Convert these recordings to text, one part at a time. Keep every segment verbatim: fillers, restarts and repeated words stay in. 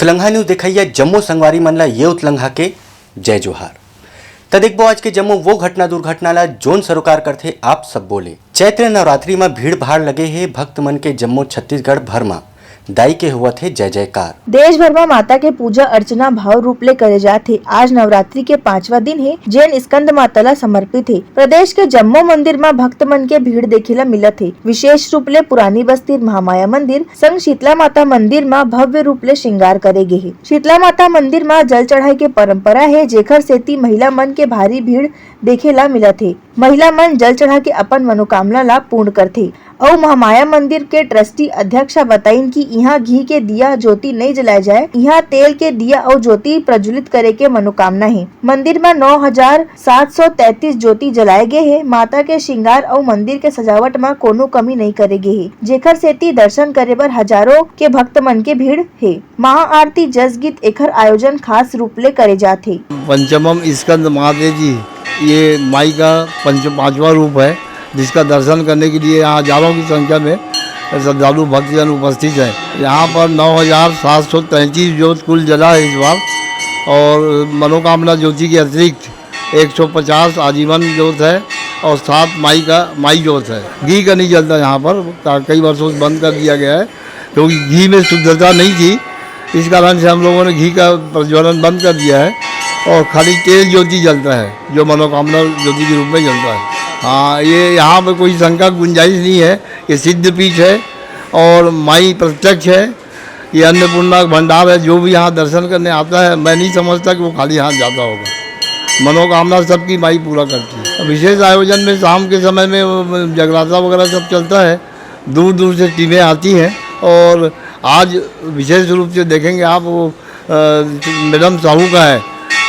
उतलंघा news देखइया जम्मो संगवारी मन ला ये उतलंघा के जय जोहार। त देखबो आज के जम्मो वो घटना दुर्घटना ला जोन सरोकार करथे आप सब बोले। चैत्र नवरात्रि म भीड़ भाड़ लगे हे, भक्त मन के जम्मो छत्तीसगढ़ भर म दाई के होवत हे जय जयकार। देश भर म माता के पूजा अर्चना भाव रूप ले करे जात हे। आज नवरात्रि के पांचवा दिन हे, जेन स्कंद माता ला समर्पित हे। प्रदेश के जम्मो मंदिर म भक्त मन के भीड़ देखे ला मिलत हे। विशेष रूप ले पुरानी बस्ती महामाया मंदिर संग शीतला माता मंदिर म भव्य रूप ले श्रृंगार करे गे हे। शीतला माता मंदिर म जल चढ़ाई के परंपरा हे, जेखर सेती महिला मन के भारी भीड़ देखे ला मिलत हे। महिला मन जल चढ़ा के अपन मनोकामना ला पूर्ण करथे। अउ महामाया मंदिर के ट्रस्टी अध्यक्ष ह बताइन कि इहां घी के दिया ज्योति नइ जलाए जाए, इहां तेल के दिया अउ ज्योति प्रज्वलित करे के मनोकामना हे। मंदिर म नौ हजार सात सौ तैंतीस ज्योति जलाए गे हे। माता के श्रृंगार अउ मंदिर के सजावट म कोनो कमी नइ करे गे हे, जेखर सेती दर्शन करे बर हजारों के भक्त मन के भीड़ हे। महाआरती, जस गीत, एखर आयोजन खास रूप ले करे जात हे। पंचमम स्कंद महादेव जी, ये माई का पंच पांचवा रूप है, जिसका दर्शन करने के लिए यहाँ हजारों की संख्या में श्रद्धालु भक्तजन उपस्थित हैं। यहाँ पर नौ हजार सात सौ तैंतीस ज्योत कुल जला है इस बार, और मनोकामना ज्योति के अतिरिक्त एक सौ पचास आजीवन ज्योत है और सात माई का, माई ज्योत है। घी का नहीं जलता यहाँ पर, का-, कई वर्षों से बंद कर दिया गया है, क्योंकि घी में शुद्धता नहीं थी, इस कारण से हम लोगों ने घी का प्रज्वलन बंद कर दिया है और खाली तेल ज्योति जलता है, जो मनोकामना ज्योति के रूप में जलता है। हाँ, ये यहाँ पर कोई शंका गुंजाइश नहीं है, ये सिद्ध पीठ है और माई प्रत्यक्ष है। ये अन्नपूर्णा का भंडार है, जो भी यहाँ दर्शन करने आता है, मैं नहीं समझता कि वो खाली हाथ जाता होगा। मनोकामना सबकी माई पूरा करती है। विशेष आयोजन में शाम के समय में वो जगराता वगैरह सब चलता है, दूर दूर से टीमें आती हैं। और आज विशेष रूप से देखेंगे आप, वो, अ, मैडम साहू का है,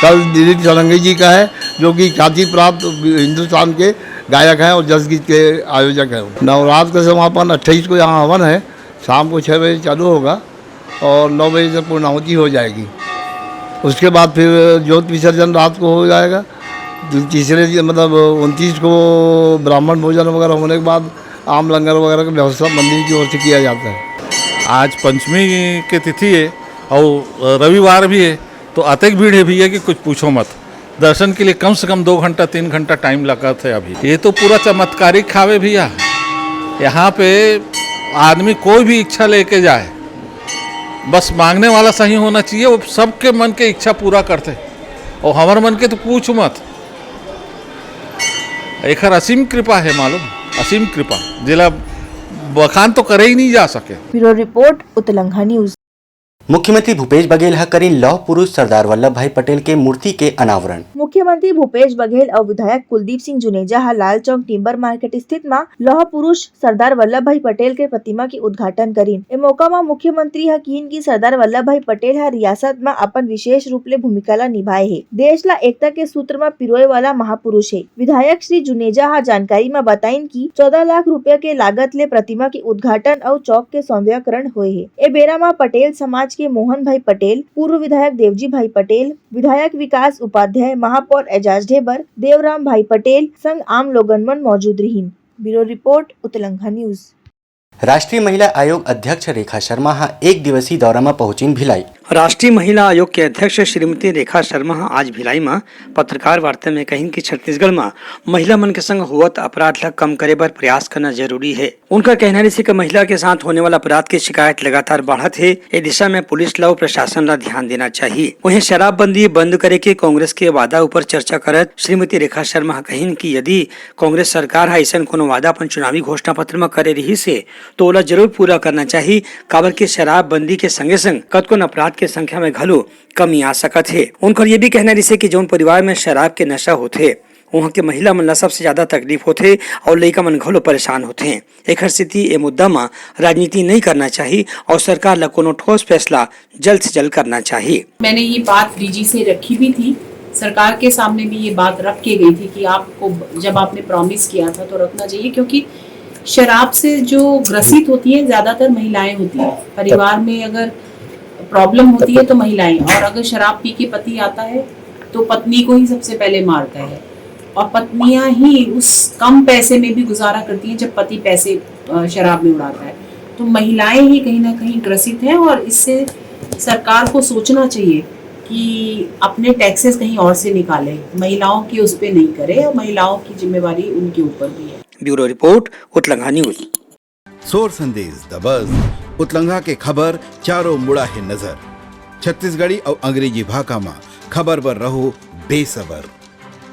कल दिलीप षडंगी जी का है, जो कि ख्याति प्राप्त हिंदुस्तान के गायक हैं और जसगीत के आयोजक हैं। नवरात्र का समापन अट्ठाईस को यहाँ हवन है, शाम को छः बजे चालू होगा और नौ बजे तक पूर्णाहुति हो जाएगी। उसके बाद फिर ज्योत विसर्जन रात को हो जाएगा। ती-, तीसरे दिन, मतलब उनतीस को ब्राह्मण भोजन वगैरह होने के बाद आम लंगर वगैरह की व्यवस्था मंदिर की ओर से किया जाता है। आज पंचमी के तिथि है और रविवार भी है, तो अतेक भीड़ है भैया कि कुछ पूछो मत। दर्शन के लिए कम से कम दो घंटा, तीन घंटा टाइम लगत है अभी। ये तो पूरा चमत्कारिक हावे भैया। यहाँ पे आदमी कोई भी इच्छा लेके जाए, बस मांगने वाला सही होना चाहिए, वो सबके मन के इच्छा पूरा करते। और हमर मन के तो पूछ मत, एखर असीम कृपा है मालूम, असीम कृपा, जेला बखान तो करे ही नहीं जा सके। Bureau report, Utlangha news. मुख्यमंत्री भूपेश बघेल ह करिन लौह पुरुष सरदार वल्लभ भाई पटेल के मूर्ति के अनावरण। मुख्यमंत्री भूपेश बघेल अउ विधायक कुलदीप सिंह जुनेजा ह लाल चौक टिम्बर मार्केट स्थित म लौह पुरुष सरदार वल्लभ भाई पटेल के प्रतिमा के उद्घाटन करिन। ए मौका म मुख्यमंत्री ह किहिन कि सरदार वल्लभ भाई पटेल ह रियासत म अपन विशेष रूप ले भूमिका ला निभाए हे। देश ला एकता के सूत्र म पिरोए वाला महापुरुष हे। विधायक श्री जुनेजा ह जानकारी म बताइन कि चौदह लाख रुपया के लागत ले प्रतिमा के उद्घाटन अउ चौक के सौंदर्यकरण होए हे। ए बेरा म पटेल समाज के मोहन भाई पटेल, पूर्व विधायक देवजी भाई पटेल, विधायक विकास उपाध्याय, महापौर एजाज ढेबर, देवराम भाई पटेल संग आम लोगन मन मौजूद रिहिन। Bureau report, Utlangha news. राष्ट्रीय महिला आयोग अध्यक्ष रेखा शर्मा ह एक दिवसीय दौरा म पहुंचिन भिलाई। राष्ट्रीय महिला आयोग के अध्यक्ष श्रीमती रेखा शर्मा ह आज भिलाई म पत्रकार वार्ता में कहिन कि छत्तीसगढ़ म महिला मन के संग होवत अपराध ल कम करे बर प्रयास करना जरूरी हे। उनका कहना रिहिस कि महिला के साथ होने वाला अपराध के शिकायत लगातार बढ़त हे। ए दिशा में पुलिस ल अउ प्रशासन ल ध्यान देना चाहिए। वहीं शराबबंदी बंद करे के कांग्रेस के वादा ऊपर चर्चा करत श्रीमती रेखा शर्मा ह कहिन कि यदि कांग्रेस सरकार ह अइसन कोनो वादा अपन चुनावी घोषणा पत्र म करे रिहिस हे, तो ओला जरूर पूरा करना चाही, काबर कि शराबबंदी के संगे-संग कतकोन अपराध के संख्या में घलो कमी आ सकत हे। उनकर ये भी कहना रिहिस हे कि जउन परिवार में शराब के नशा होथे, उहां के महिला मन ला सबसे ज्यादा तकलीफ होथे अउ लइका मन घलो परेशान होथे। एखर सेती ए मुद्दा म राजनीति नइ करना चाही अउ सरकार ला कोनो ठोस फैसला जल्द से जल्द करना चाही। मैंने ये बात डीजी से रखी भी थी, सरकार के सामने भी ये बात रख के गई थी कि आपको, जब आपने प्रॉमिस किया था तो रखना चाहिए, क्योंकि शराब से जो ग्रसित होती हैं, ज्यादातर महिलाएं होती हैं। परिवार में अगर प्रॉब्लम होती है तो महिलाएं, और अगर शराब पी के पति आता है तो पत्नी को ही सबसे पहले मारता है, और पत्नियां ही उस कम पैसे में भी गुजारा करती हैं जब पति पैसे, अ, शराब में उड़ाता है। तो महिलाएं ही कहीं ना कहीं ग्रसित हैं और इससे सरकार को सोचना चाहिए कि अपने टैक्सेस कहीं और से निकाले, महिलाओं की उस पे नहीं करे, और महिलाओं की जिम्मेवारी उनके ऊपर भी है। Bureau report, Utlangha news. सोर संदेश द बज, उतलंघा के खबर चारों मुड़ा हे नजर। छत्तीसगढ़ी अउ अंग्रेजी भाखा म खबर बर रहो बेसबर।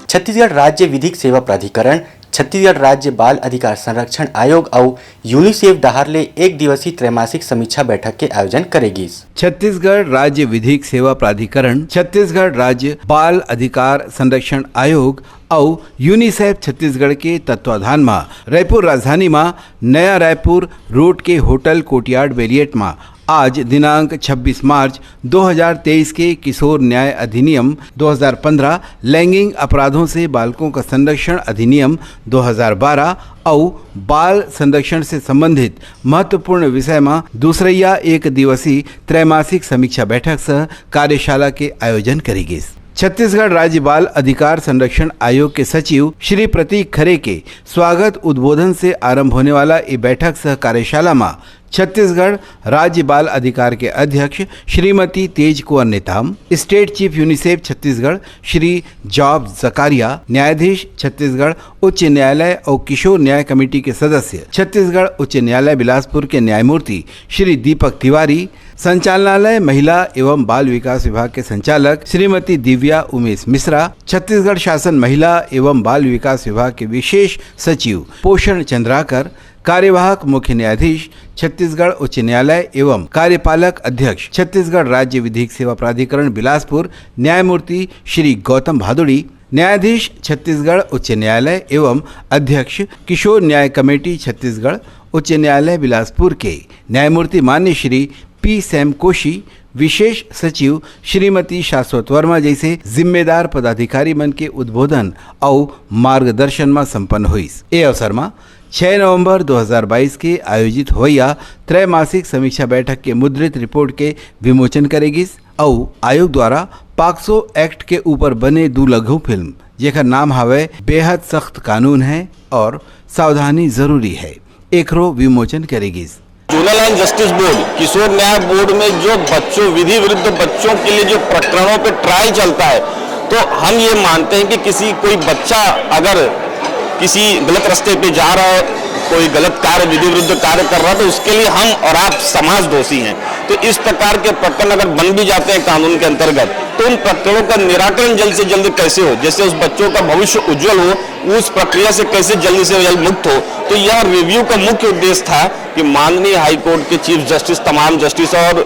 छत्तीसगढ़ राज्य विधिक सेवा प्राधिकरण, छत्तीसगढ़ राज्य बाल अधिकार संरक्षण आयोग अउ यूनिसेफ डहार ले एक दिवसीय त्रैमासिक समीक्षा बैठक के आयोजन करे गिस। छत्तीसगढ़ राज्य विधिक सेवा प्राधिकरण, छत्तीसगढ़ राज्य बाल अधिकार संरक्षण आयोग अउ यूनिसेफ छत्तीसगढ़ के तत्वाधान म रायपुर राजधानी म नया रायपुर रोड के होटल कोर्टयार्ड मेरियट म आज दिनांक छब्बीस मार्च दो हज़ार तेईस के किशोर न्याय अधिनियम दो हज़ार पन्द्रह, लैंगिक अपराधों से बालकों का संरक्षण अधिनियम दो हज़ार बारह अउ बाल संरक्षण से संबंधित महत्वपूर्ण विषय म दूसरइया एक दिवसीय त्रैमासिक समीक्षा बैठक सह कार्यशाला के आयोजन करे गिस। छत्तीसगढ़ राज्य बाल अधिकार संरक्षण आयोग के सचिव श्री प्रतीक खरे के स्वागत उद्बोधन से आरंभ होने वाला ए बैठक सह कार्यशाला म छत्तीसगढ़ राज्य बाल अधिकार के अध्यक्ष Shrimati Tej Kunwar Netam, state chief UNICEF Chhattisgarh Shri Job Zacharia, न्यायाधीश छत्तीसगढ़ उच्च न्यायालय अउ किशोर न्याय कमेटी के सदस्य छत्तीसगढ़ उच्च न्यायालय बिलासपुर के न्यायमूर्ति श्री दीपक तिवारी, संचालनालय महिला एवं बाल विकास विभाग के संचालक श्रीमती दिव्या उमेश मिश्रा, छत्तीसगढ़ शासन महिला एवं बाल विकास विभाग के विशेष सचिव पोषण चंद्राकर, कार्यवाहक मुख्य न्यायाधीश छत्तीसगढ़ उच्च न्यायालय एवं कार्यपालक अध्यक्ष छत्तीसगढ़ राज्य विधिक सेवा प्राधिकरण बिलासपुर न्यायमूर्ति श्री गौतम भादुड़ी, न्यायाधीश छत्तीसगढ़ उच्च न्यायालय एवं अध्यक्ष किशोर न्याय कमेटी छत्तीसगढ़ उच्च न्यायालय बिलासपुर के न्यायमूर्ति मान्य श्री पी सैम कोशी, विशेष सचिव श्रीमती शाश्वत वर्मा जैसे जिम्मेदार पदाधिकारी मन के उद्बोधन अउ मार्गदर्शन म संपन्न होइस। ए अवसर म छह नवंबर दो हज़ार बाईस के आयोजित होइया त्रैमासिक समीक्षा बैठक के मुद्रित रिपोर्ट के विमोचन करे गिस अउ आयोग द्वारा पॉक्सो एक्ट के ऊपर बने दू लघु फिल्म, जेकर नाम हावय बेहद सख्त कानून है और सावधानी जरूरी है, एकरो विमोचन करे गिस। जुवेनाइल जस्टिस बोर्ड, किशोर न्याय बोर्ड में जो बच्चों, विधि विरुद्ध बच्चों के लिए जो प्रकरणों पे ट्रायल चलता है, तो हम ये मानते हैं कि किसी, कोई बच्चा अगर किसी गलत रास्ते पे जा रहा है, कोई गलत कार्य, विधि विरुद्ध कार्य कर रहा है, तो उसके लिए हम और आप समाज दोषी हैं। तो इस प्रकार के प्रकरण अगर बन भी जाते हैं कानून के अंतर्गत, तो उन प्रकरणों का निराकरण जल्द से जल्द कैसे हो, जैसे उस बच्चों का भविष्य उज्जवल हो, उस प्रक्रिया से कैसे जल्द से जल्द मुक्त हो। तो यह रिव्यू का मुख्य उद्देश्य था कि माननीय हाई कोर्ट के चीफ जस्टिस, तमाम जस्टिस और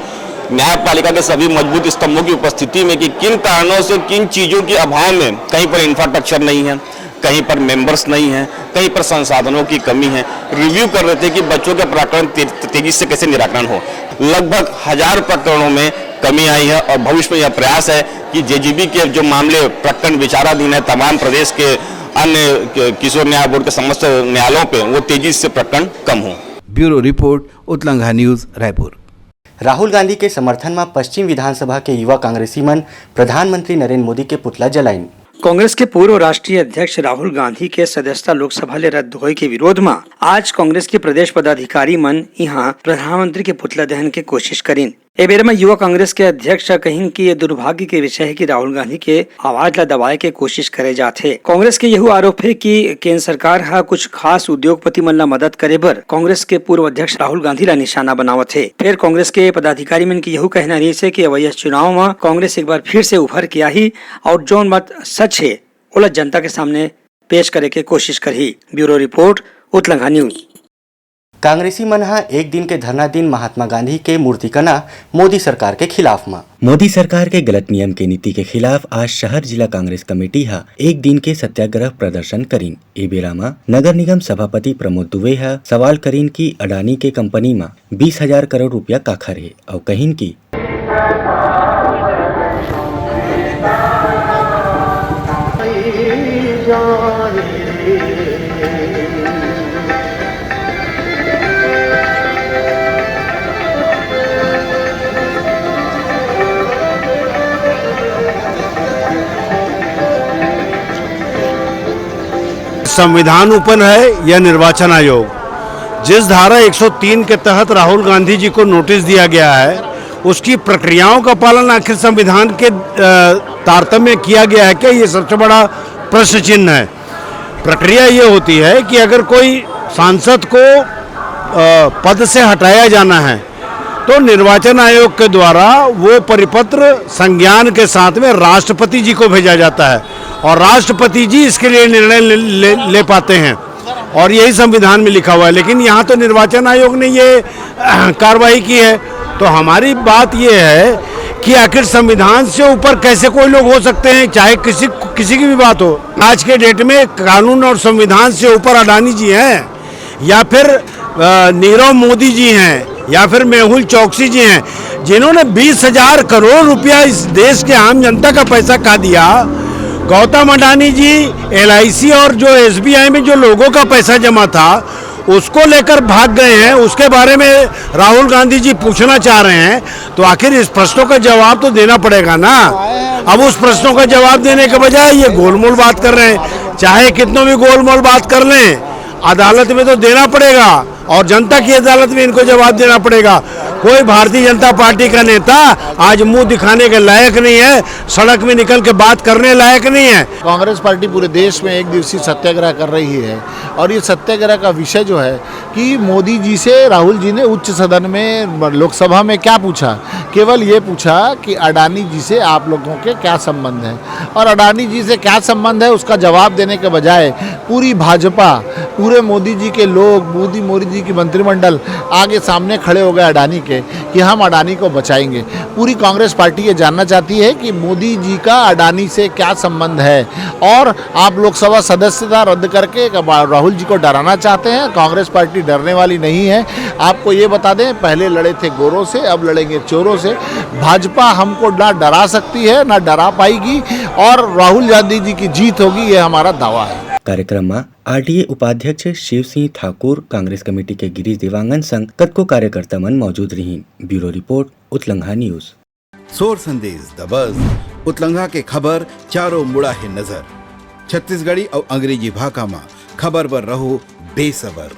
न्यायपालिका के सभी मजबूत स्तंभों की उपस्थिति में कि किन कारणों से, किन चीजों के अभाव में कहीं पर इंफ्रास्ट्रक्चर नहीं है, कहीं पर मेंबर्स नहीं हैं, कहीं पर संसाधनों की कमी है, रिव्यू कर रहे थे कि बच्चों के प्रकरण ते-, तेजी से कैसे निराकरण हो। लगभग हजार प्रकरणों में कमी आई है और भविष्य में यह प्रयास है कि जेजीबी के जो मामले, प्रकरण विचाराधीन है तमाम प्रदेश के अन्य कि-, किशोर न्याय बोर्ड के समस्त न्यायालयों पे, वो तेजी से प्रकरण कम हो। Bureau report, Utlangha news, Raipur. Rahul Gandhi के समर्थन म पश्चिम विधानसभा के युवा कांग्रेसी मन प्रधानमंत्री नरेंद्र मोदी के पुतला जलाइन। कांग्रेस के पूर्व राष्ट्रीय अध्यक्ष राहुल गांधी के सदस्यता लोकसभा ले रद्द होए के विरोध म आज कांग्रेस के प्रदेश पदाधिकारी मन इहां प्रधानमंत्री के पुतला दहन के कोशिश करिन। ए बेरा म युवा कांग्रेस के अध्यक्ष ह कहिन कि ये दुर्भाग्य के विषय हे कि राहुल गांधी के आवाज ला दबाए के कोशिश करे जात हे। कांग्रेस के यहू आरोप हे कि केंद्र सरकार ह कुछ खास उद्योगपति मन ला मदद करे बर कांग्रेस के पूर्व अध्यक्ष राहुल गांधी ला निशाना बनावत हे। फेर कांग्रेस के पदाधिकारी मन के यहू कहना रहिस हे कि अवइया चुनाव म कांग्रेस एक बार फिर से उभर के आही अउ जौन बात सच हे, ओला जनता के सामने पेश करे के कोशिश करही। Bureau report, Utlangha news. कांग्रेसी मन ह एक दिन के धरना दिन महात्मा गांधी के मूर्ति कना मोदी सरकार के खिलाफ म। मोदी सरकार के गलत नियम के नीति के खिलाफ आज शहर जिला कांग्रेस कमेटी ह एक दिन के सत्याग्रह प्रदर्शन करिन। ए बेरा म नगर निगम सभापति प्रमोद दुबे ह सवाल करिन कि अडानी के कंपनी म बीस हजार करोड़ रुपया काखर हे, अउ कहिन कि संविधान ऊपर है या निर्वाचन आयोग? जिस धारा एक सौ तीन के तहत राहुल गांधी जी को नोटिस दिया गया है, उसकी प्रक्रियाओं का पालन आखिर संविधान के, अ, तारतम्य किया गया है क्या, ये सबसे बड़ा प्रश्न चिन्ह है। प्रक्रिया ये होती है कि अगर कोई सांसद को, अ, पद से हटाया जाना है, तो निर्वाचन आयोग के द्वारा वो परिपत्र संज्ञान के साथ में राष्ट्रपति जी को भेजा जाता है और राष्ट्रपति जी इसके लिए निर्णय ले, ले, ले पाते हैं। और यही संविधान में लिखा हुआ है। लेकिन यहाँ तो निर्वाचन आयोग ने ये, अ, कार्रवाई की है। तो हमारी बात ये है कि आखिर संविधान से ऊपर कैसे कोई लोग हो सकते हैं, चाहे किसी, किसी की भी बात हो। आज के डेट में कानून और संविधान से ऊपर अडानी जी हैं, या फिर, अ, नीरव मोदी जी हैं, या फिर मेहुल चौकसी जी हैं, जिन्होंने बीस हजार करोड़ रुपया इस देश के आम जनता का पैसा खा दिया। गौतम अडानी जी एलआईसी और जो एसबीआई में जो लोगों का पैसा जमा था, उसको लेकर भाग गए हैं, उसके बारे में राहुल गांधी जी पूछना चाह रहे हैं। तो आखिर इस प्रश्नों का जवाब तो देना पड़ेगा ना। अब उस प्रश्नों का जवाब देने के बजाय ये गोलमोल बात कर रहे हैं। चाहे कितनों भी गोलमोल बात कर लें, अदालत में तो देना पड़ेगा और जनता की अदालत में इनको जवाब देना पड़ेगा। कोई भारतीय जनता पार्टी का नेता आज मुंह दिखाने के लायक नहीं है, सड़क में निकल के बात करने लायक नहीं है। कांग्रेस पार्टी पूरे देश में एक दिवसीय सत्याग्रह कर रही है और ये सत्याग्रह का विषय जो है कि मोदी जी से राहुल जी ने उच्च सदन में, लोकसभा में क्या पूछा, केवल ये पूछा कि अडानी जी से आप लोगों के क्या संबंध है और अडानी जी से क्या संबंध है, उसका जवाब देने के बजाय पूरी भाजपा, पूरे मोदी जी के लोग, मोदी, मोदी जी की मंत्रिमंडल आगे सामने खड़े हो गए अडानी के कि हम अडानी को बचाएंगे। पूरी कांग्रेस पार्टी ये जानना चाहती है कि मोदी जी का अडानी से क्या संबंध है और आप लोकसभा सदस्यता रद्द करके राहुल जी को डराना चाहते हैं। कांग्रेस पार्टी डरने वाली नहीं है। आपको ये बता दें, पहले लड़े थे गोरों से, अब लड़ेंगे चोरों से। भाजपा हमको ना डरा सकती है, ना डरा पाएगी और राहुल गांधी जी की जीत होगी, ये हमारा दावा है। कार्यक्रम में आरटीए उपाध्यक्ष शिव सिंह ठाकुर, कांग्रेस कमेटी के गिरीश देवांगन संग कतको कार्यकर्ता मन मौजूद रहिन। Bureau report, Utlangha news. सोर संदेश दबस, उतलंघा के खबर चारों मुड़ा हे नजर। छत्तीसगढ़ी अउ अंग्रेजी भाखा म खबर बर रहो बेसबर।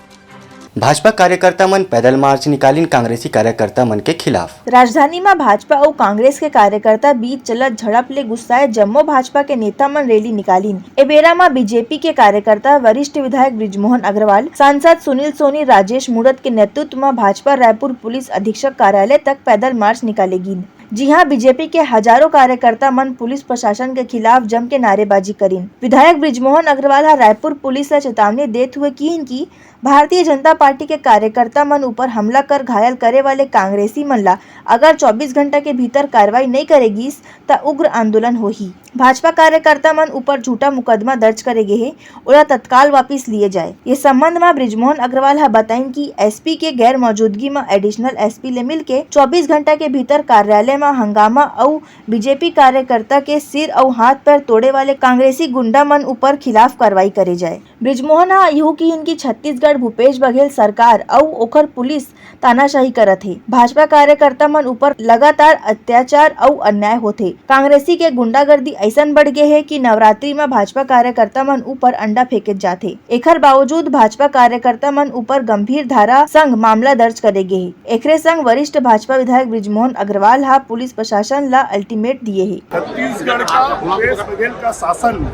भाजपा कार्यकर्ता मन पैदल मार्च निकालिन कांग्रेसी कार्यकर्ता मन के खिलाफ। राजधानी म भाजपा अउ कांग्रेस के कार्यकर्ता बीच चलत झड़प ले गुस्साए जम्मो भाजपा के नेता मन रैली निकालिन। ए बेरा म बीजेपी के कार्यकर्ता वरिष्ठ विधायक बृजमोहन अग्रवाल, सांसद सुनील सोनी, राजेश मूणत के नेतृत्व म भाजपा रायपुर पुलिस अधीक्षक कार्यालय तक पैदल मार्च निकाले गिन। जिहां बीजेपी के हजारों कार्यकर्ता मन पुलिस प्रशासन के खिलाफ जम के नारेबाजी करिन। विधायक बृजमोहन अग्रवाल ह रायपुर पुलिस ल चेतावनी देत हुए किहिन कि भारतीय जनता पार्टी के कार्यकर्ता मन ऊपर हमला कर घायल करे वाले कांग्रेसी मन ला अगर चौबीस घंटा के भीतर कार्रवाई नइ करे गिस, त उग्र आंदोलन होही। भाजपा कार्यकर्ता मन ऊपर झूठा मुकदमा दर्ज करे गे हे, ओला तत्काल वापिस लिए जाए। ये संबंध म बृजमोहन अग्रवाल ह बताइन कि एसपी के गैर मौजूदगी म एडिशनल एसपी ले मिलके चौबीस घंटा के भीतर कार्यालय म हंगामा अउ बीजेपी कार्यकर्ता के सिर अउ हाथ पैर तोड़े वाले कांग्रेसी गुंडा मन ऊपर खिलाफ कार्रवाई करे जाए। बृजमोहन ह इहू किहिन कि छत्तीसगढ़ भूपेश बघेल सरकार अउ ओखर पुलिस तानाशाही करत हे। भाजपा कार्यकर्ता मन ऊपर लगातार अत्याचार अउ अन्याय होथे। कांग्रेसी के गुंडागर्दी अइसन बढ़ गे हे कि नवरात्रि म भाजपा कार्यकर्ता मन ऊपर अंडा फेंके जाथे। एखर बावजूद भाजपा कार्यकर्ता मन ऊपर गंभीर धारा संग मामला दर्ज करे गे हे। एखरे संग वरिष्ठ भाजपा विधायक बृजमोहन अग्रवाल ह पुलिस प्रशासन ल अल्टीमेट दिए हे। छत्तीसगढ़ का भूपेश बघेल का शासन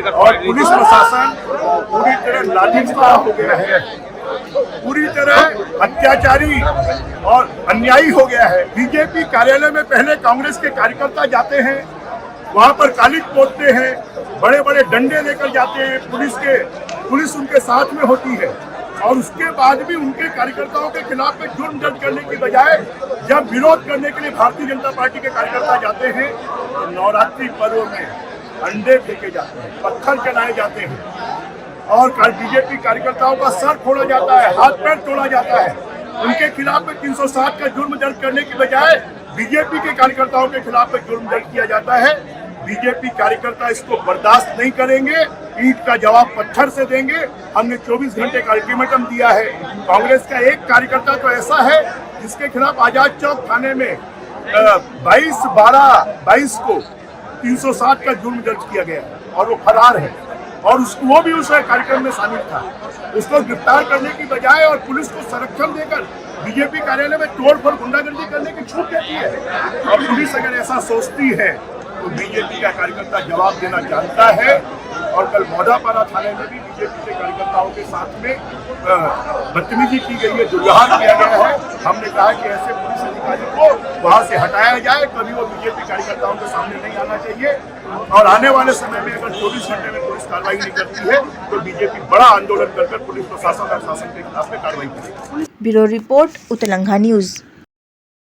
और पुलिस प्रशासन पूरी तरह लालिमता हो गया है, पूरी तरह अत्याचारी और अन्यायी हो गया है। बीजेपी कार्यालय में पहले कांग्रेस के कार्यकर्ता जाते हैं, वहां पर कालिख पोतते हैं, बड़े बड़े डंडे लेकर जाते हैं, पुलिस के, पुलिस उनके साथ में होती है और उसके बाद भी उनके कार्यकर्ताओं के खिलाफ में जुर्म दर्ज करने की बजाय जब विरोध करने के लिए भारतीय जनता पार्टी के कार्यकर्ता जाते हैं तो नवरात्रि पर्व में अंडे फेंके जाते हैं, पत्थर चलाए जाते हैं और बीजेपी कार्यकर्ताओं का सर फोड़ा जाता है, हाथ पैर तोड़ा जाता है। उनके खिलाफ में तीन सौ सात का जुर्म दर्ज करने की बजाय बीजेपी के कार्यकर्ताओं के खिलाफ में जुर्म दर्ज किया जाता है। बीजेपी कार्यकर्ता इसको बर्दाश्त नहीं करेंगे, ईंट का जवाब पत्थर से देंगे। हमने चौबीस घंटे का अल्टीमेटम दिया है। कांग्रेस का एक कार्यकर्ता तो ऐसा है जिसके खिलाफ आजाद चौक थाने में बाईस बारह बाईस को तीन सौ सात का जुर्म दर्ज किया गया है और वो फरार है और उस, वो भी उस कार्यक्रम में शामिल था। उसको गिरफ्तार करने की बजाय और पुलिस को संरक्षण देकर बीजेपी कार्यालय में तोड़फोड़, गुंडागर्दी करने की छूट देती है। और पुलिस अगर ऐसा सोचती है तो बीजेपी का कार्यकर्ता जवाब देना जानता है। और कल मौदापारा थाने में भी बीजेपी के कार्यकर्ताओं के साथ में, अ, बदतमीजी की गई है, दुर्व्यवहार किया गया है। हमने कहा कि ऐसे पुलिस अधिकारी को वहां से हटाया जाए, तभी वो बीजेपी कार्यकर्ताओं के सामने नहीं आना चाहिए। और आने वाले समय में अगर चौबीस घंटे में पुलिस कार्रवाई नहीं करती है तो बीजेपी बड़ा आंदोलन कर कर पुलिस प्रशासन और शासन के खिलाफ में कार्रवाई करेगी। Bureau report, Utlangha news.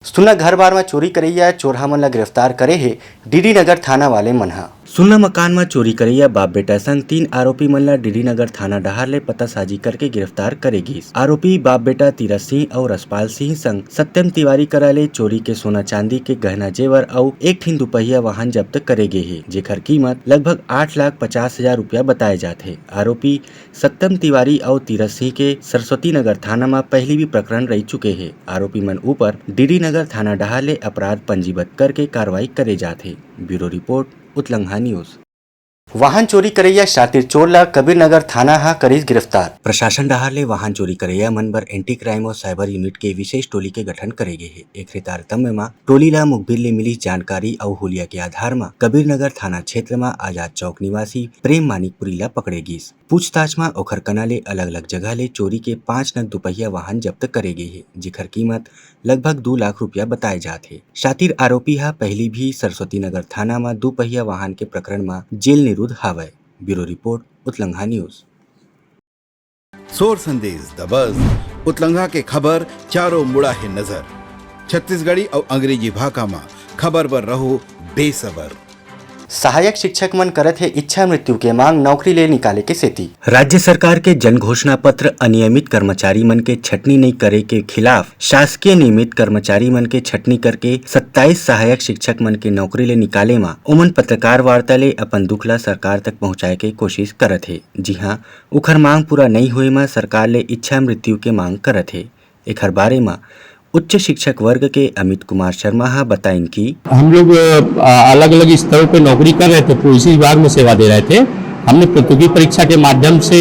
सुन्ना घर बार म चोरी करइया चोरहा मन ला गिरफ्तार करे हे डीडी नगर थाना वाले मन ह। सुन्ना मकान म चोरी करइया बाप बेटा संग तीन आरोपी मन ला डीडी नगर थाना डहार ले पतासाजी करके गिरफ्तार करे गिस। आरोपी बाप बेटा तीरथ सिंह अउ रसपाल सिंह संग सत्यम तिवारी करा ले चोरी के सोना चांदी के गहना जेवर अउ एक ठिन दुपहिया वाहन जब्त करे गे हे, जेकर कीमत लगभग आठ लाख पचास हजार रुपया बताए जात हे। आरोपी सत्यम तिवारी अउ तीरथ सिंह के सरस्वती नगर थाना म पहली भी प्रकरण रही चुके हे। आरोपी मन ऊपर डीडी नगर थाना डहार ले अपराध पंजीबद्ध करके कार्रवाई करे जात हे। Bureau report, Utlangha news. वाहन चोरी करइया शातिर चोर ला कबीर नगर थाना ह करिस गिरफ्तार। प्रशासन डहार ले वाहन चोरी करइया मन बर एंटी क्राइम अउ साइबर यूनिट के विशेष टोली के गठन करे गे हे। एखरे तारतम्य म टोली ला मुखबिर ले मिलिस जानकारी अउ हुलिया के आधार म कबीर नगर थाना क्षेत्र म आजाद चौक निवासी प्रेम मानिकपुरी ला पकड़े गिस। पूछताछ म ओखर कना ले अलग-अलग जगह ले चोरी के पांच नग दुपहिया वाहन जब्त करे गे हे, जेखर कीमत लगभग दू लाख रुपया बताए जात हे। शातिर आरोपी ह पहिली भी सरस्वती नगर थाना म दुपहिया वाहन के प्रकरण म जेल निरुद्ध हावय। Bureau report, Utlangha news. सोर संदेश दबस, उतलंघा के खबर चारों मुड़ा हे नजर। छत्तीसगढ़ी अउ अंग्रेजी भाखा म खबर बर रहो बेसबर। सहायक शिक्षक मन करत हे इच्छा मृत्यु के मांग नौकरी ले निकाले के सेती। राज्य सरकार के जन घोषणा पत्र अनियमित कर्मचारी मन के छटनी नइ करे के खिलाफ शासकीय नियमित कर्मचारी मन के छटनी करके सत्ताईस सहायक शिक्षक मन के नौकरी ले निकाले म ओमन पत्रकार वार्ता ले अपन दुख ला सरकार तक पहुंचाए के कोशिश करत हे। जी हां, उखर मांग पूरा नइ होए म सरकार ले इच्छा मृत्यु के मांग करत हे। एखर बारे म उच्च शिक्षक वर्ग के अमित कुमार शर्मा ह बताइन कि हम लोग अलग अलग स्तरों पे नौकरी कर रहे थे, पुलिस विभाग में सेवा दे रहे थे। हमने प्रतियोगी परीक्षा के माध्यम से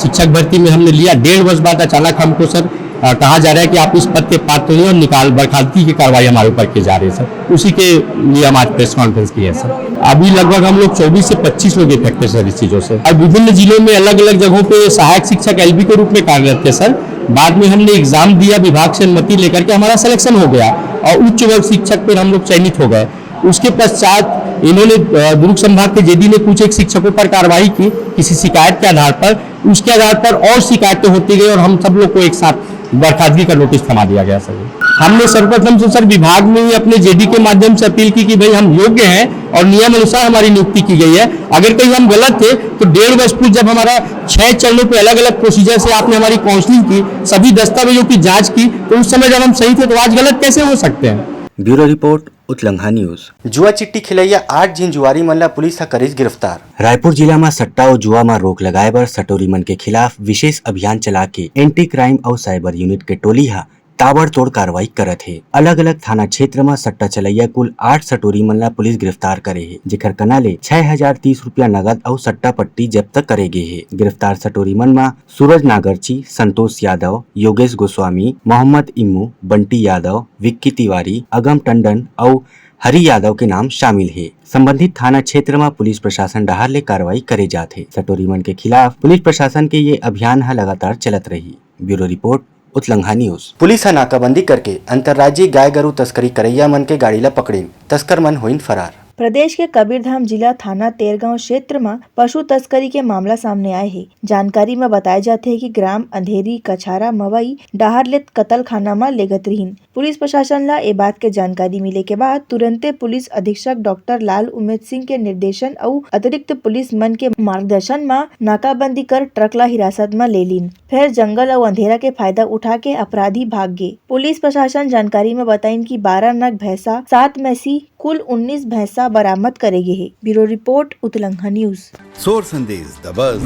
शिक्षक भर्ती में हमने लिया। डेढ़ वर्ष बाद अचानक हमको सर अ, कहा जा रहा है कि आप इस पद के पात्र नहीं हो, निकाल बर्खास्तगी की कार्रवाई हमारे ऊपर की जा रही है सर। उसी के लिए हम आज प्रेस कॉन्फ्रेंस की है सर। अभी लगभग हम लोग चौबीस से पच्चीस लोग इफेक्टेड सर इस चीजों से। और विभिन्न जिलों में अलग अलग जगहों पे सहायक शिक्षक एलबी के रूप में कार्यरत थे सर। बाद में हमने एग्जाम दिया, विभाग से अनुमति लेकर के हमारा सिलेक्शन हो गया और उच्च वर्ग शिक्षक पर हम लोग चयनित हो गए। उसके पश्चात इन्होंने अ, दुर्ग संभाग के जेडी ने कुछ एक शिक्षकों पर कार्रवाई की किसी शिकायत के आधार पर। उसके आधार पर और शिकायतें होती गई और हम सब लोग को एक साथ बर्खास्तगी का नोटिस थमा दिया गया सर। हमने सर्वप्रथम से सर विभाग में ही अपने जेडी के माध्यम से अपील की कि भाई हम योग्य हैं और नियम अनुसार हमारी नियुक्ति की गई है। अगर कहीं हम गलत थे तो डेढ़ वर्ष पूर्व जब हमारा छह चरणों पे अलग अलग प्रोसीजर से आपने हमारी काउंसलिंग की, सभी दस्तावेजों की जांच की, तो उस समय जब हम सही थे तो आज गलत कैसे हो सकते हैं? Bureau report, Utlangha news. जुआ चिट्ठी खिलैया आठ झिन जुआरी मन ला पुलिस ह करिस गिरफ्तार। रायपुर जिला म सट्टा अउ जुआ म रोक लगाए बर सटोरी मन के खिलाफ विशेष अभियान चला के एंटी क्राइम अउ साइबर यूनिट के टोली ह ताबड़तोड़ कार्रवाई करत हे। अलग-अलग थाना क्षेत्र म सट्टा चलैया कुल आठ सटोरी मन ला पुलिस गिरफ्तार करे हे, जेकर कना ले छह हजार तीस रुपया नगद अउ सट्टा पट्टी जब्त करे गे हे। गिरफ्तार सटोरी मन म सूरज नागरची, संतोष यादव, योगेश गोस्वामी, मोहम्मद इम्मू, बंटी यादव, विक्की तिवारी, अगम टंडन अउ हरि यादव के नाम शामिल हे। संबंधित थाना क्षेत्र म पुलिस प्रशासन डहार ले कार्रवाई करे जात हे। सटोरी मन के खिलाफ पुलिस प्रशासन के ये अभियान ह लगातार चलत रही। Bureau report, Utlangha news. Police ह नाकाबंदी करके अंतर्राज्यीय गाय गरु तस्करी करइया मन के गाड़ी ल पकड़िन। तस्कर मन होइन फरार। प्रदेश के कबीरधाम जिला थाना तेरगांव क्षेत्र म पशु तस्करी के मामला सामने आए हे। जानकारी म बताए जात हे कि ग्राम अंधेरी कछारा मवई डहार ले कतलखाना म लेगत रिहिन। पुलिस प्रशासन ल ए बात के जानकारी मिले के बाद तुरंते पुलिस अधीक्षक डॉक्टर लाल उमेद सिंह के निर्देशन अउ अतिरिक्त पुलिस मन के मार्गदर्शन म नाकाबंदी कर ट्रक ल हिरासत म ले लीन। फेर जंगल अउ अंधेरा के फायदा उठा के अपराधी भाग गे। पुलिस प्रशासन जानकारी म बताइन कि बारह नग भैंसा, सात मैसी, कुल उन्नीस भैंसा बरामद करे गे हे। Bureau report, Utlangha news. सोर संदेश दबस,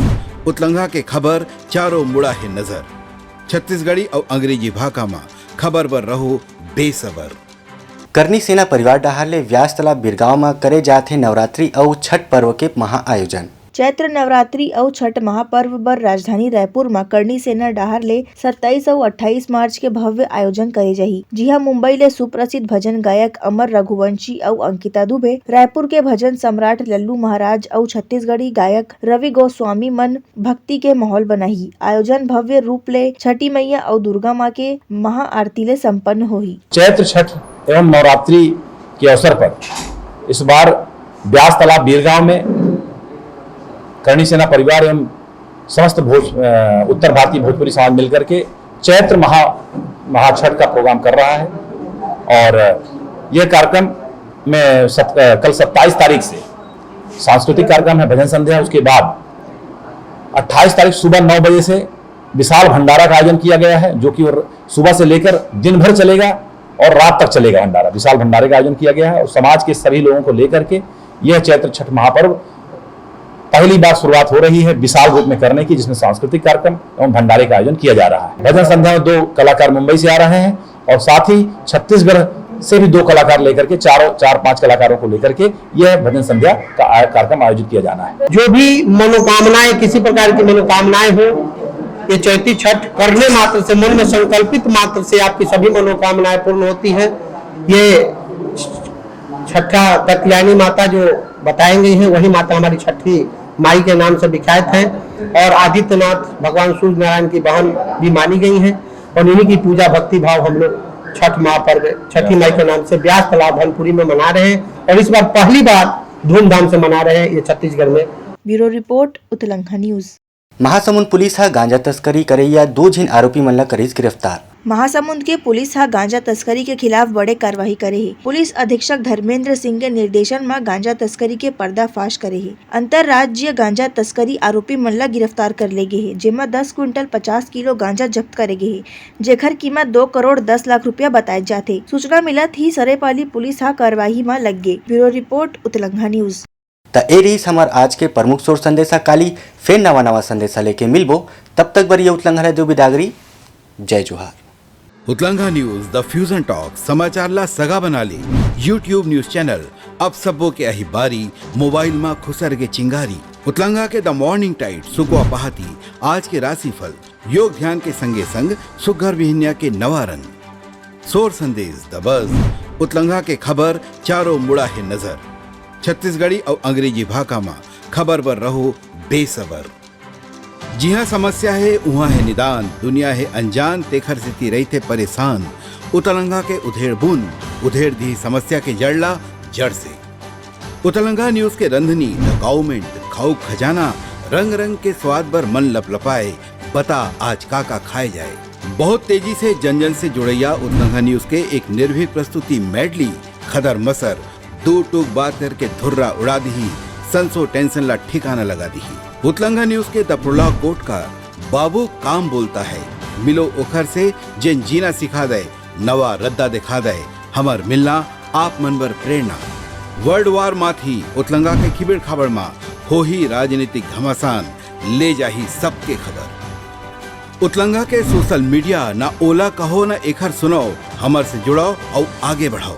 उतलंघा के खबर चारों मुड़ा हे नजर। छत्तीसगढ़ी अउ अंग्रेजी भाखा म खबर बर रहो बेसबर। करनी सेना परिवार डहार ले व्यास तालाब बिरगांव म करे जात हे नवरात्रि अउ छठ पर्व के महा आयोजन। चैत्र नवरात्रि अउ छठ महापर्व बर राजधानी रायपुर म करणी सेना डहार ले सत्ताईस अउ अट्ठाईस मार्च के भव्य आयोजन करे जाही, जिहां मुंबई ले सुप्रसिद्ध भजन गायक अमर रघुवंशी अउ अंकिता दुबे, रायपुर के भजन सम्राट लल्लू महाराज अउ छत्तीसगढ़ी गायक रवि गोस्वामी मन भक्ति के माहौल बनाही। आयोजन भव्य रूप ले छठी मैया अउ दुर्गा मां के महाआरती ले संपन्न होही। चैत्र छठ एवं नवरात्रि के अवसर पर इस बार ब्यास तालाब बीरगांव में करणी सेना परिवार एवं समस्त भोज-, अ, उत्तर भारतीय भोजपुरी समाज मिलकर के चैत्र महा-, महाछठ का प्रोग्राम कर रहा है। और यह कार्यक्रम में सत-, अ, कल सत्ताईस तारीख से सांस्कृतिक कार्यक्रम है, भजन संध्या। उसके बाद अट्ठाईस तारीख सुबह नौ बजे से विशाल भंडारा का आयोजन किया गया है, जो कि और सुबह से लेकर दिन भर चलेगा और रात तक चलेगा भंडारा। विशाल भंडारे का आयोजन किया गया है और समाज के सभी लोगों को लेकर के यह चैत्र छठ महापर्व पहली बार शुरुआत हो रही है विशाल रूप में करने की, जिसमें सांस्कृतिक कार्यक्रम एवं भंडारे का आयोजन किया जा रहा है। भजन संध्या में दो कलाकार मुंबई से आ रहे हैं और साथ ही छत्तीसगढ़ से भी दो कलाकार लेकर के, चारों, चार पांच कलाकारों को लेकर के यह भजन संध्या का आय-, कार्यक्रम आयोजित किया जाना है। जो भी मनोकामनाएं, किसी प्रकार की मनोकामनाएं हो, ये चैती छठ करने मात्र से, मन में संकल्पित मात्र से आपकी सभी मनोकामनाएं पूर्ण होती हैं। ये छठा कत्यायनी माता जो बताई गई है, वही माता हमारी छठी माई के नाम से विख्यात है और आदित्यनाथ भगवान सूर्य नारायण की बहन भी मानी गई हैं और इन्हीं की पूजा भक्ति भाव हम लोग छठ महापर्व छठी माई के नाम से ब्यास तालाब भनपुरी में मना रहे हैं और इस बार पहली बार धूमधाम से मना रहे हैं ये छत्तीसगढ़ में। Bureau report, Utlangha news. Mahasamund police ह गांजा तस्करी करइया दू झिन आरोपी मन ल करिस गिरफ्तार। महासमुंद के पुलिस ह गांजा तस्करी के खिलाफ बड़े कार्रवाई करे हे। पुलिस अधीक्षक धर्मेंद्र सिंह के निर्देशन म गांजा तस्करी के पर्दाफाश करे हे। अंतर्राज्यीय गांजा तस्करी आरोपी मन ल गिरफ्तार कर ले गे हे, जेमा दस क्विंटल पचास किलो गांजा जब्त करे गे हे, जेखर कीमत दो करोड़ दस लाख रुपया बताए जाथे। सूचना मिलत ही सरेपाली पुलिस ह कार्रवाई म लग गे। Bureau report, Utlangha news. त ए रहिस हमर आज के प्रमुख सोर संदेशा। काली फेर नवा नवा संदेशा लेके मिलबो, तब तक बर ये उतलंघा ले दो बिदागरी। जय जोहार। उतलंघा न्यूज, द फ्यूजन टॉक, समाचार ला सगा बना ले। YouTube न्यूज चैनल, अब सबो के अही बारी, मोबाइल मा खुसर के चिंगारी। उतलंघा के द मॉर्निंग टाइड, सुकवा पहाती, आज के राशिफल, योग ध्यान के संगे संग सुग्घर बिहनिया के नवा रंग। सोर संदेश, द बज, उतलंघा के खबर, चारों मुड़ा हे नजर। छत्तीसगढ़ी अउ अंग्रेजी भाखा मा खबर बर रहो बेसबर। जिहाँ समस्या हे, उहाँ हे निदान, दुनिया हे अनजान, तेखर सेती रहिथे परेशान। उतलंघा के उधेड़ बुन, उधेड़ दिही समस्या के जड़ ला जड़ से। उतलंघा न्यूज के रंधनी, द गाउमेंट, खाऊ खजाना, रंग रंग के स्वाद बर मन लपलपाए, बता आज का का खाए जाए। बहुत तेजी से जन जन से जुड़ैया उतलंघा न्यूज के एक निर्भीक प्रस्तुति मेडली, खदर मसर, दू टूक बात करके धुर्रा उड़ा दिही, संसो टेंशन ला ठिकाना लगा दिही। उतलंघा न्यूज के द प्रोलॉग कोट का बाबू काम बोलता है, मिलो ओखर से जेन जीना सिखा दे, नवा रद्दा दिखा दे, हमर मिलना आप मन बर प्रेरणा। वर्ल्ड वार माथी उतलंगा के खिबेड़ खाबड़ मा होही राजनीतिक घमासान, ले जाही सबके खबर। उतलंगा के सोशल मीडिया, ना ओला कहो ना एखर सुनाओ, हमर से जुड़ाओ अउ आगे बढ़ाओ।